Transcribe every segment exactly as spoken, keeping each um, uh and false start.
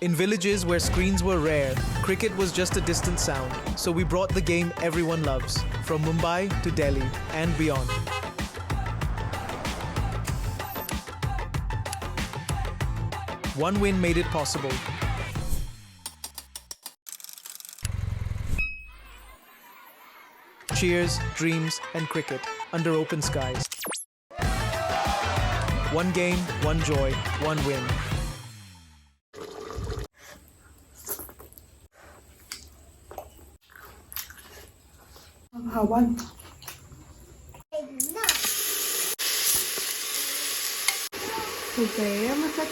In villages where screens were rare, cricket was just a distant sound, so we brought the game everyone loves, from Mumbai to Delhi and beyond. One win made it possible. Cheers, dreams, and cricket under open skies. One game, one joy, one win. ꯌꯥꯝ ꯍꯥꯎꯕ꯫ ꯐꯖꯩꯌꯦ ꯃꯁꯛ꯫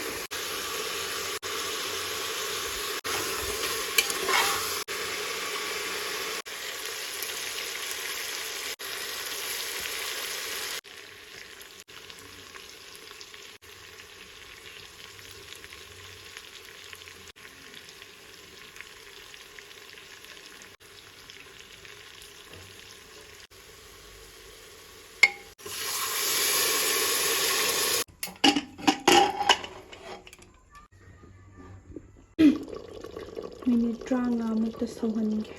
Minute ꯇꯔꯥꯃꯉꯥꯃꯨꯛꯇ ꯁꯧꯍꯟꯒꯦ꯫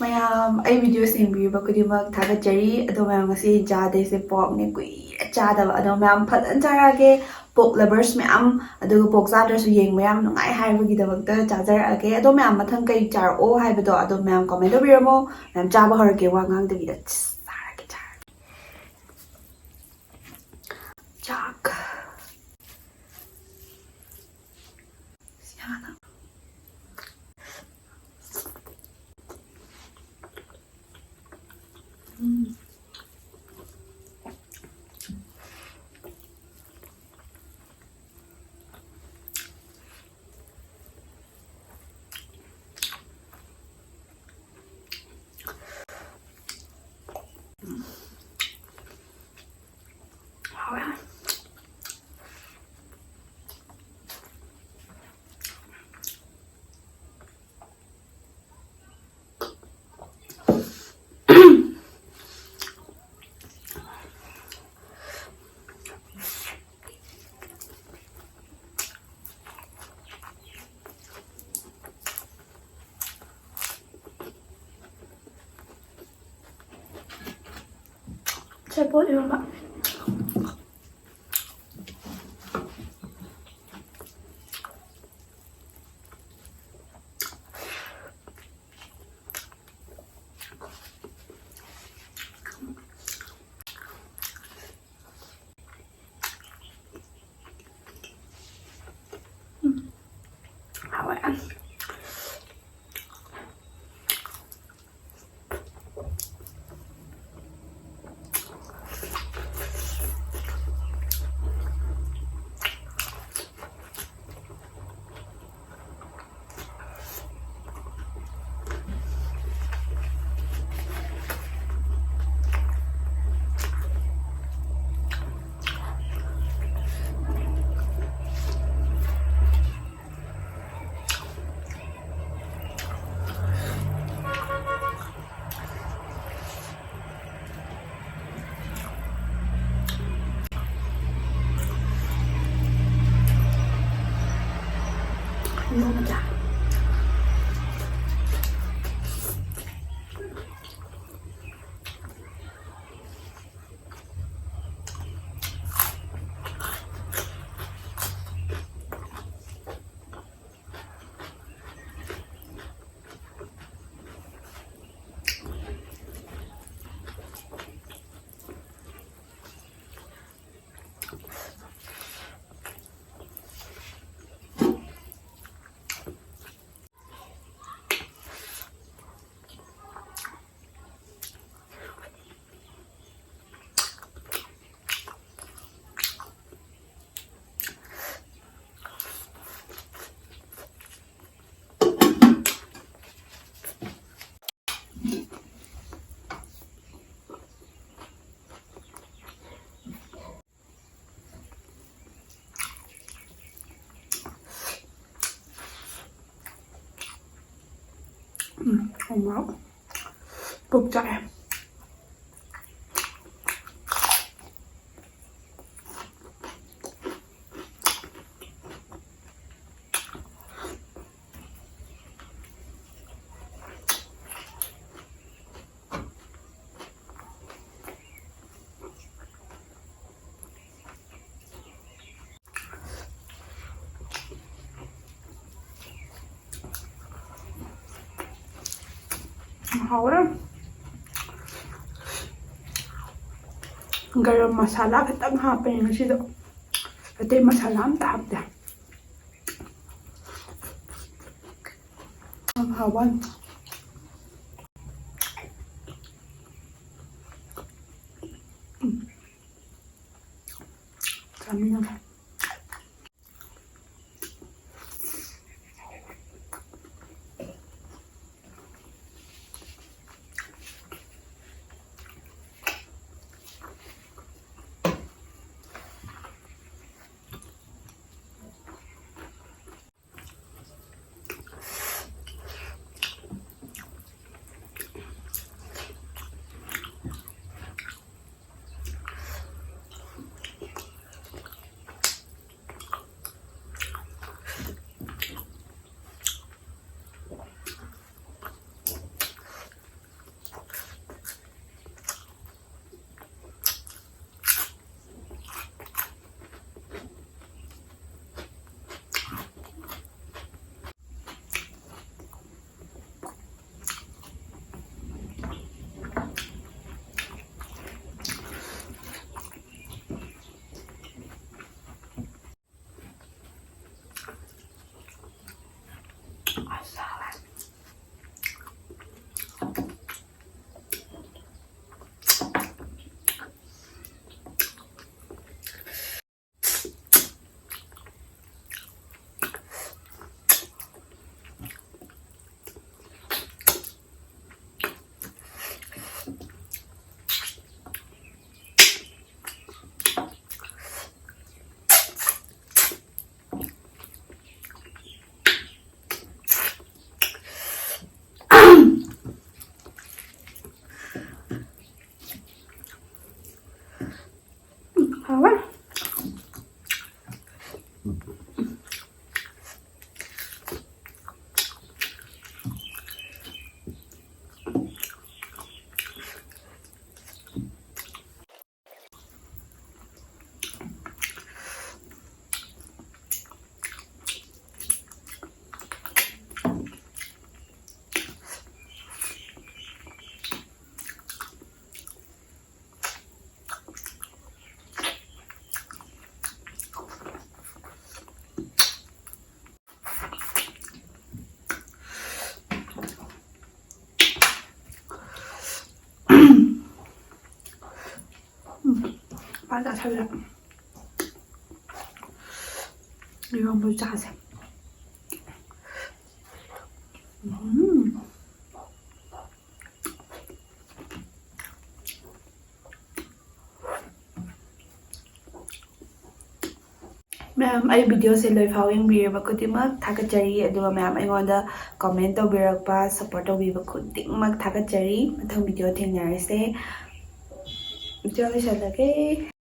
ꯃꯌꯥꯝ, ꯑꯩ video ꯌꯦꯡꯕꯤꯔꯤꯕ ꯈꯨꯗꯤꯡꯃꯛ ꯊꯥꯒꯠꯆꯔꯤ꯫ ꯑꯗꯣ ꯃꯌꯥꯝ, ꯉꯁꯤ ꯆꯥꯗꯣꯏꯁꯦ porkꯅꯦ, ꯀꯨꯏꯔꯦ ꯆꯥꯗꯕ꯫ ꯑꯗꯣ ꯃꯌꯥꯝ, ꯐꯖꯅ ꯆꯥꯔꯛꯑꯒꯦ꯫ Pork lovers ꯃꯌꯥꯝ, ꯑꯗꯨꯒ pork ꯆꯥꯗ꯭ꯔꯁꯨ ꯌꯦꯡꯕ ꯌꯥꯝ ꯅꯨꯡꯉꯥꯏ ꯍꯥꯏꯕꯒꯤꯗꯃꯛꯇ ꯆꯥꯖꯔꯛꯑꯒꯦ꯫ ꯑꯗꯣ ꯃꯌꯥꯝ, ꯃꯊꯪ ꯀꯩ ꯆꯥꯔꯛꯑꯣ ꯍꯥꯏꯕꯗꯣ ꯑꯗꯣ ꯃꯌꯥꯝ comment ꯇꯧꯕꯤꯔꯝꯃꯣ꯫ ꯃꯌꯥꯝ, ꯆꯥꯕ ꯍꯧꯔꯛꯀꯦ, ꯋꯥ ꯉꯥꯡꯗꯕꯤꯗ꯫ ꯆꯥꯔꯒꯦ, ꯆꯥꯔꯒꯦ꯫ ꯆꯥꯛ꯫ ꯁꯤ ꯍꯥꯟꯅ꯫ ꯎꯝ꯫ ꯍꯥꯎꯋꯦ꯫ ꯁꯦꯕꯣꯠ ꯏꯔꯣꯝꯕ꯫ ꯎꯝ꯫ ꯍꯥꯎꯋꯦ꯫ ꯎꯝ, ꯎ ꯃꯣꯔꯣꯛ ꯄꯨꯛ ꯆꯥꯛꯑꯦ꯫ ꯍꯥꯎꯔꯦ꯫ ꯒꯔꯝ ꯃꯁꯥꯂꯥ ꯈꯤꯇꯪ ꯍꯥꯞꯄꯦ ꯉꯁꯤꯗꯣ, ꯑꯇꯩ ꯃꯁꯥꯂꯥ ꯑꯝꯇ ꯍꯥꯞꯇꯦ꯫ ꯌꯥꯝ ꯍꯥꯎꯕ꯫ ꯎꯝ꯫ ꯆꯥꯅꯤꯡꯉꯦ꯫ ꯆꯥꯛ ꯆꯥꯁꯜꯂꯦ꯫ ꯏꯔꯣꯝꯕ ꯆꯥꯁꯦ꯫ ꯎꯝ꯫ ꯃꯌꯥꯝ, ꯑꯩ videoꯁꯦ ꯂꯣꯏꯐꯥꯎ ꯌꯦꯡꯕꯤꯔꯕ ꯈꯨꯗꯤꯡꯃꯛ ꯊꯥꯒꯠꯆꯔꯤ꯫ ꯑꯗꯨꯒ ꯃꯌꯥꯝ ꯑꯩꯉꯣꯟꯗ comment ꯇꯧꯕꯤꯔꯛꯄ, support ꯇꯧꯕꯤꯕ ꯈꯨꯗꯤꯡꯃꯛ ꯊꯥꯒꯠꯆꯔꯤ꯫ ꯃꯊꯪ video ꯊꯦꯡꯅꯔꯁꯦ꯫ Video ꯂꯣꯏꯁꯜꯂꯒꯦ꯫